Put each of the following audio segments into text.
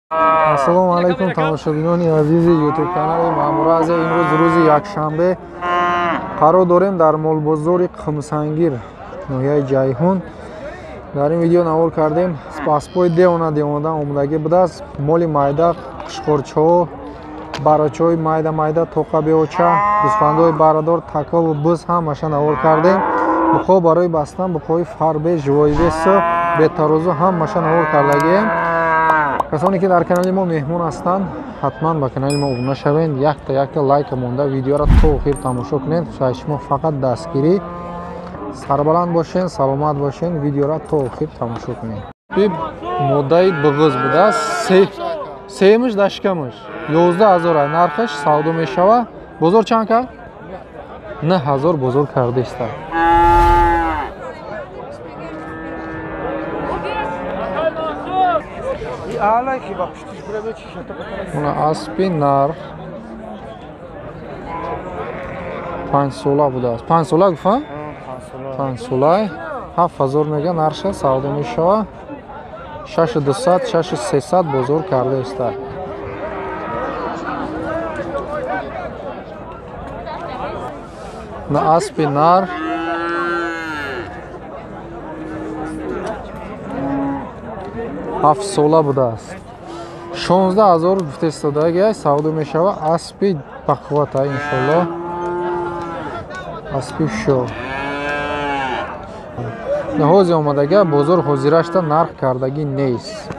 Ассалому алайкум тамошобинони азизи YouTube канали Маъмура Азия. Имрӯз рӯзи якшанбе қарор дорем дар молбозори Қумсангир, ноҳияи Ҷайҳун. Дар ин видео навор кардем аспои девона девонадан омодагӣ будааст. Моли майда, қушқорчаҳо, барачаҳои майда майда, тоқа беоча, гӯсфандҳои барадор, такову буз ҳамаша навор кардем. Буқҳо барои бастан, буқҳои фарбе, живоивесу бетарозу ҳамаша навор кардагием. Касоне ки дар канали мо меҳмон ҳастанд, ҳатман ба канали мо обуна шавед, якта якта лайка монда видеоро то охир тамошо кунед. Шояд шумо фақат дастгирӣ. Сарбаланд бошен, саломат бошен, видеоро то охир тамошо кунед. Модаи буғуз будааст, сеюмаш дашкамаш 11 000 нархаш савдо мешава. Бозор чанд кард? 9000 бозор кардаиста. Мона аспи нар 5 сола будааст. 5 сола гуфа? 5 сола 7000 мега нарша савдо мешава. 6200, 6300 бозор карда иста. На аспи нар 7 сола будааст, 16 000 гуфтаистодагиай, савдо мешава. Аспи бақуввата, иншолло, аспи шо ҳози омадага бозор ҳозирашта нарх кардагӣ нест.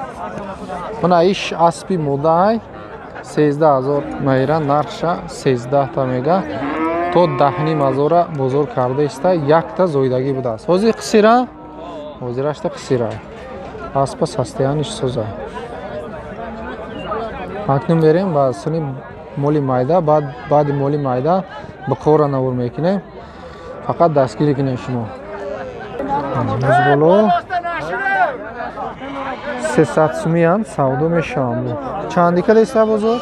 Мана иш аспи модаай 13 000 майра нархша, 13та мега, то 10,5 ҳазора бозор карда иста. Якта зоидагӣ будааст, ҳозир қисира, ҳозирашта қисира, аспа состояниш соза. Акнун берем ба суни моли майда. Баъди моли майда буқора навор мекунем. Фақат дастгирӣ кунем шумо. Боло 300 сумиянд, савдо мешаванд. Чанди кадаиста бозор?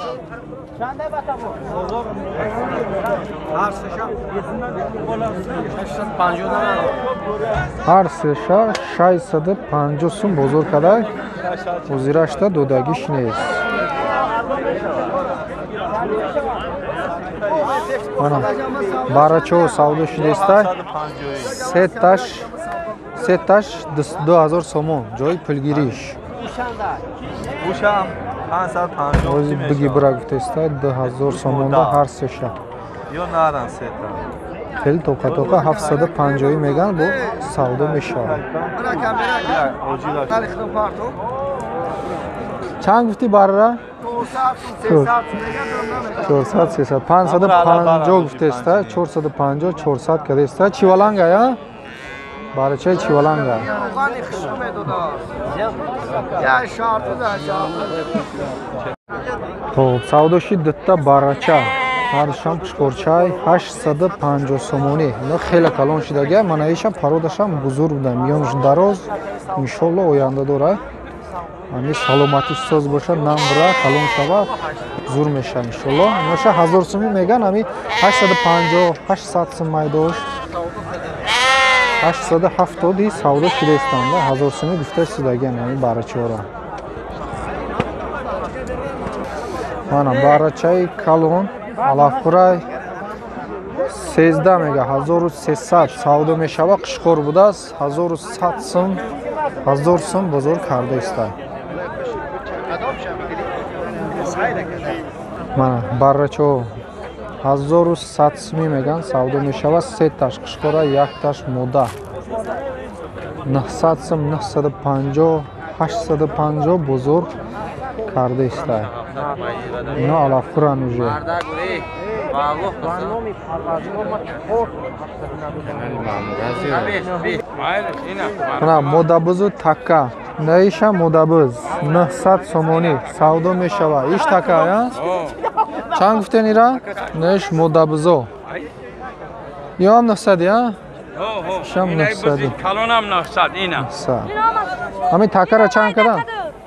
Ҳар сеша 650 сум бозор кадай, ҳозирашта додагиш нест. Ана барачаҳо савдо шудеста, сеташ 2000 сомон ҷои пулгириш. Ҳози биги бира гуфтеста, 2000 сомонда ҳар сеша. Хеле тоқа тоқа 750 меган, бо савдо мешавад. Чанд гуфтӣ барра? 400, 300, 550 гуфтеста, 450, 400 кадеста. Чиваланга я барачаи чиваланга. Хоб, савдоши дутта барача, ҳаршам қушқорчай 850 сомонӣ. Ино хеле калон шидагия, манаишам пародашам бузург буда, миёнаш дароз, иншолло оянда дорад. Ами саломатиш соз боша, намбра калон шава, зур меша иншолло. Иноша 1000 сумӣ меган, ами 850, 800 сум майдош. 870 савдо шидаистанда, 1000 сумӣ гуфта истодагиан ами барачаҳоро. Мана барачаи калон алафхӯрай 13 мега, 1300 савдо мешава. Қушқор будааст, 1100 сум, 1000 сум бозор карда иста. Мана баррачаҳо 1100 сумӣ меган, савдо мешава. Сеташ қушқора, якташ мода. 900 сум, 950, 850 бозор карда иста. Ино алафхӯран уже. Мана модабузу така, наиша модабуз 900 сомонӣ савдо мешава. Иш така я? Чанд гуфтен ира? Наиш модабузо. Ёам 900 я? Шам 900. Калонам 900 ина. 900. Ҳамин такара чанд кардан?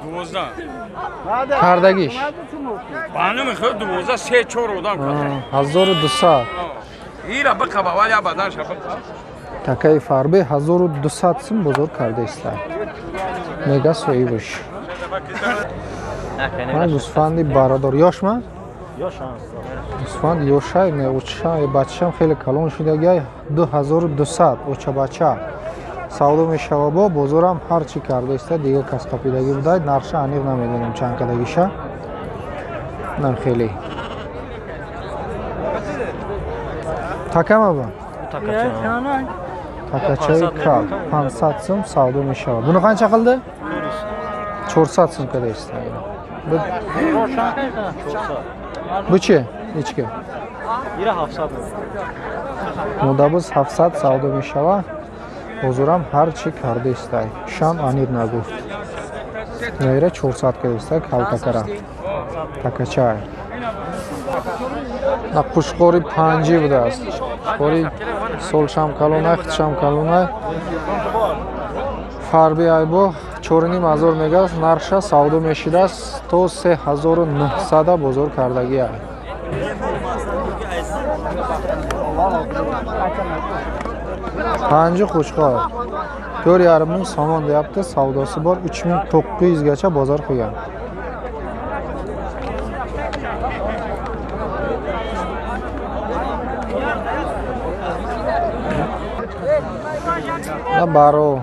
12. Кардагиш. Бануми худ 12, се чор одам карда. 1200. Ира биқаба, вали абадан ша биқаба. Такаи фарбе 1200 сум бозор карда иста. Мега соҳибаш. Гӯсфанди бародор. Ёшма? Гӯсфанд ёшай, не оча, бачашам хеле калон шудагай. 2200 оча бача. Савдо мешава бо бозорам ҳар чӣ кардаиста, дигар кас қапидагӣ будай, нархша аниқ намедонем чанд кадагиша. Нам хеле. Такама ба? Такачаи кал 500 сум савдо мешавад. Буни қанча қилди? 400 сум кадаиста. Bu чи? Ички? Модабуз 700 савдо мешава. Бозорам ҳар чӣ кардаистай. Шам аниқ нагуфт. Наира 400 кадаистай калтакара. Такачай. На қушқори панҷӣ будааст. Қушқори солшам калонай, хитшам калонай. Фарби айбо 4500 мегаст, нархша савдо мешидааст то 3900 бозор кардагӣ ай. Панҷи қучқор 4,5 ming сомон deyapti, savdosi bor 3900 gacha bozor qilgan. На баро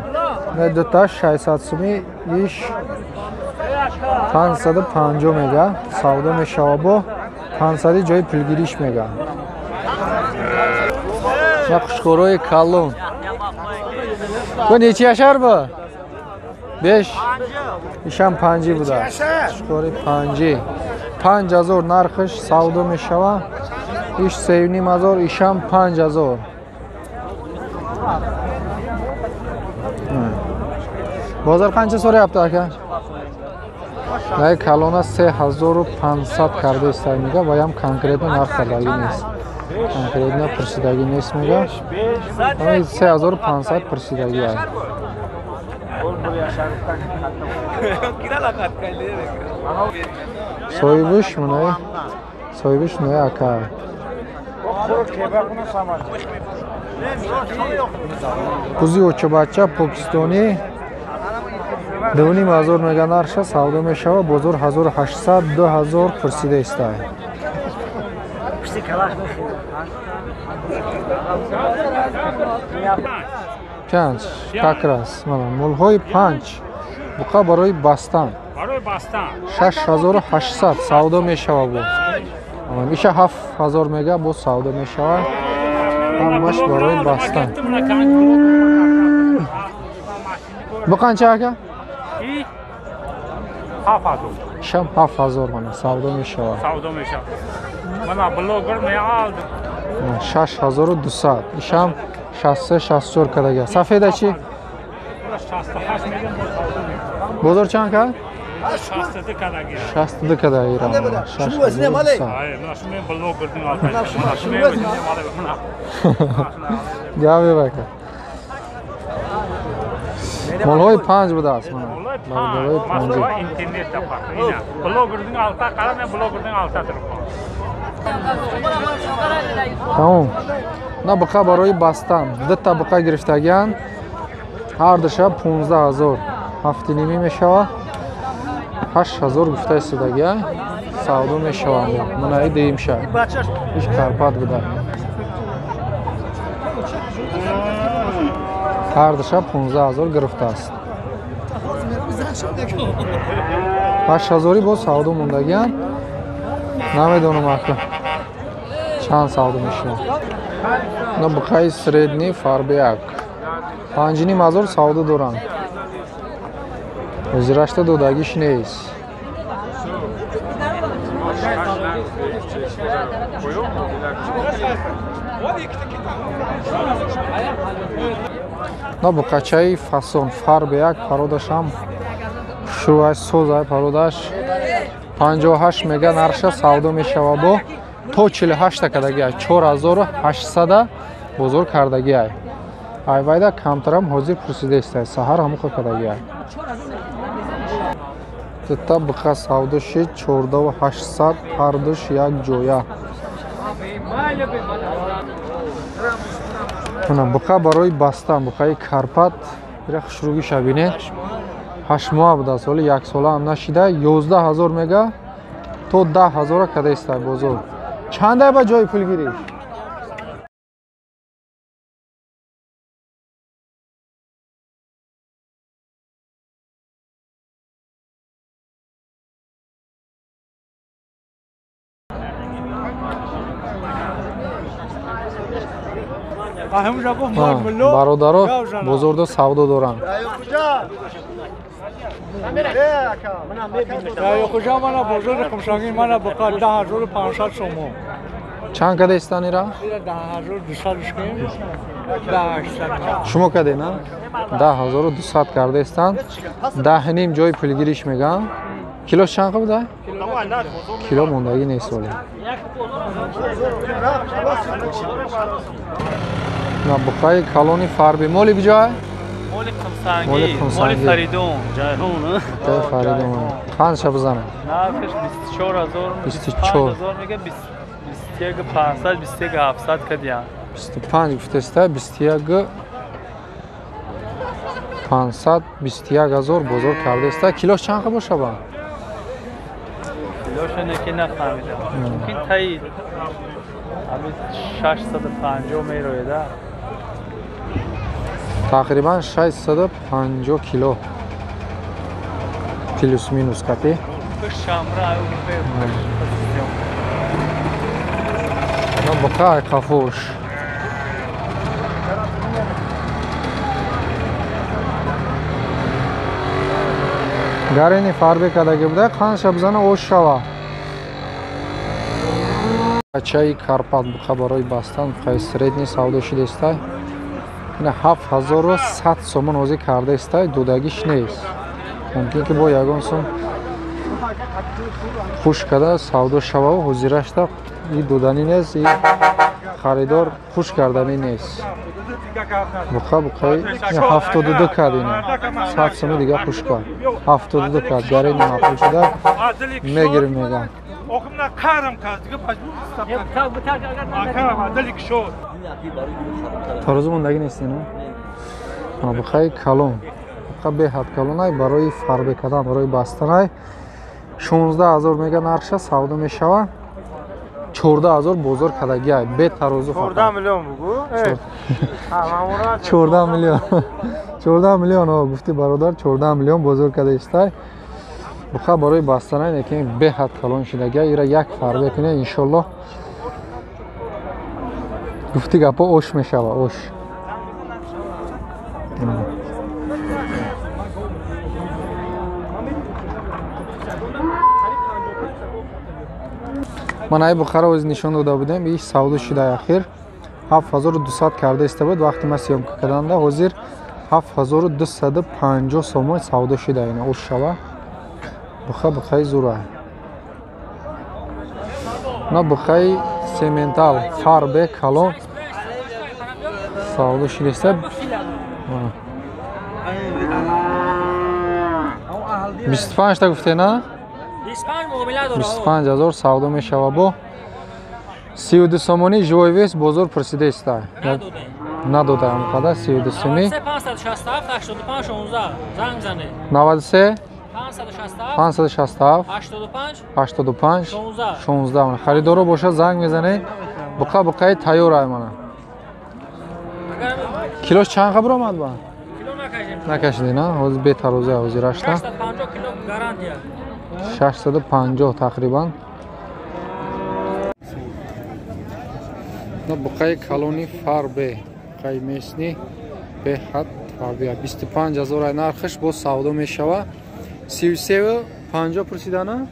не дута 600 суми иш 550 мега савдо мешава бо 500 ҷои пулгириш мега. На қушқорои калон. Бу нечи яшар бу? 5. Ишам 5 буда. Қушқори 5. 5000 нархиш савдо мешава. Иш 3500, ишам 5000. Бозор қанча so'rayapti aka? Най калона 3500 карда истай мега ва ям конкретно нарх кардагӣ нест. Конкретно пурсидагӣ нест мега. 3500 пурсидагӣ аст. Соҳибиш мунай, соҳибиш мунай ака. Бузи очабача покистонӣ 2500 мега нархша савдо мешава, бозор 1800 2000 пурсида истай. Панҷ, как раз. Мана молҳои панҷ. Буқа барои бастан. 6800 савдо мешава бо. Иша 7000 мега бо савдо мешава. Ҳамаш барои бастан. Бу қанча ака? 7000. Шам 7000 мана савдо мешава. Савдо мешава. Мана блогер ме алд. 6200. Ишам 63 64 кадага. Сафеда чи? 68 мегам савдо мешава. Бозор чанд кард? 62 кадага. 62 кадага Ирон. Ай, мана шумо блогер дин алд. Мана шумо мана. Гави бака. Молҳои панҷ будааст. Молҳои панҷ. Интернетда ина. Блогердин алта қара, мен блогердин алта турибman. Тамом. На буқа барои бастан. Дута буқа гирифтагиан. Ҳар душа 15000. 7,5 мешава. 8000 гуфта истодагиан. Савдо мешаванд. Мана и деимша. Иш карпат буда. Ҳар душа 15000 гирифтааст. 8000 боз савдо мондагиан. Намедонам ака чанд савдо мешавад. На буқаи средний фарбияк 5500 савдо доранд. Ҳозирашта додагиш нест. На буқачаи фасон фарбияк пародашам шӯай созай пародаш 58 мега нархша савдо мешава бо то 48 кадагиай 4800 бозор кардагиай. Айвайда камтарам ҳозир пурсида истай, саҳар ҳамуха кадагиай. Дута буқа савдо шид 14800 ҳардуш як ҷоя. Буқа барои бастан, буқаи карпат, ира хушругиша бинед. 8 моҳ будааст, ҳоли як сола ҳам нашида. 11 000 мега то 10 000 кадаиста бозор. Чандай ба ҷои пулгириш? Бародаро бозордо савдо доранд. Чанд када истанира? Шумо каде на? 10 200 карда истанд. 10,5 ҷои пулгириш мегӯям. Килош чанд буда? Кило мондагӣ нест вале. На бухаи калони фарби. Моли куҷоа? Моли Қумсангир, моли Фаридун, Ҷайҳун. Ҷай Фаридун. Қанча бизанад? Нархаш 24 000, 25 000 мега, 21 500, 21 700 кадиян. 25 гуфтеста, 21 500, 21 000 бозор кардаеста. Килош чанд боша ба? Килоша неки нафаҳмидам. Мумкин таи ҳамин 650 мероеда. Тақрибан 650 кило. Плюс минус кати. Бақай қафош. Гарени фарбе кадаги буда, қанша бизана ош шава. Чаи Карпат буқа барои бастан, буқаи средний савдо шудестай. Ина 7100 сомон ҳозир кардаестай, дудагиш нест. Мумкин ки бо ягон сум хуш карда савдо шававу ҳозирашта и дуданӣ нест, и харидор хуш карданӣ нест. Буқа буқаи 72 кад ина. 100 суми дига хуш кард. 72 кад гарени маъқул шуда мегирим мегам. Тарозу мондагӣ нест ина? Буқаи калон. Буқа беҳад калонай барои фарбе кардан, барои бастанай. 16 000 мега нархша савдо мешава. 14 000 бозор кардагиай, бе тарозу фақат. 14 миллион бугу? 14 миллион. 14 миллион, о, гуфти бародар, 14 миллион бозор карда истай. Буқа барои бастанай, лекин беҳад калон шудагиай, ира як фарбе кунед, иншоллоҳ. Гуфти гапо ош мешава, ош. Ман ай Бухара оз нишон дода будем, иш савдо шуда ахир 7200 карда иста буд вақти ма съёмка карданда, ҳозир 7250 сомон савдо шуда ина ош шава. Буха бухаи зура. На бухаи сементал фарбе калон савдо шуда иста. 25 та гуфте на? 25 000 савдо мешава бо 32 сомонӣ живой вес бозор пурсида иста. Надодаам қадар 32 сомӣ. 93 567 85 16. Харидоро боша занг мезанед. Буқа буқаи тайёр ай мана. Килош чанд қабр омад ба? Накашиди на? Ҳозир бетароза ҳозир ашта. 650 тақрибан. Буқаи калони фарбе, буқаи местни беҳад фарбе. 25 000 ай нархаш боз савдо мешава. 33,50 пурсидана?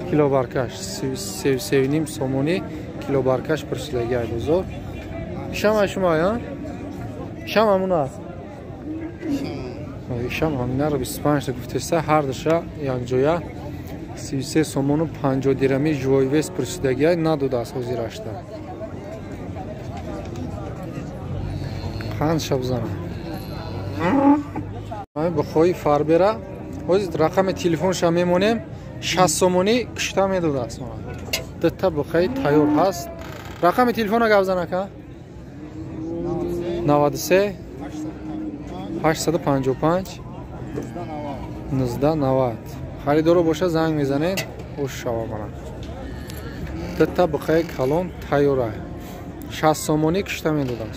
Килобаркаш 33,5 сомонӣ килобаркаш пурсидаги ай бозор. Ишам ай шумо ай, Ишам ҳамун аст. Ишам ҳаминаро 25 та гуфтеста, ҳар душа якҷоя 33 сомону 50 дирами живой вес пурсидагиай надодааст ҳозирашта. Қанд шаб зана. Бухои фарбера ҳозир рақами телефонша мемонем, 60 сомонӣ кушта медодааст. Дута бухаи тайёр ҳаст. Рақами телефона гап зан ака? 93 855 19,90. Харидоро боша, занг мезанед. Ош шава. Мана, дта буқаи калон тайёра, 60 сомонӣ кишта медодам.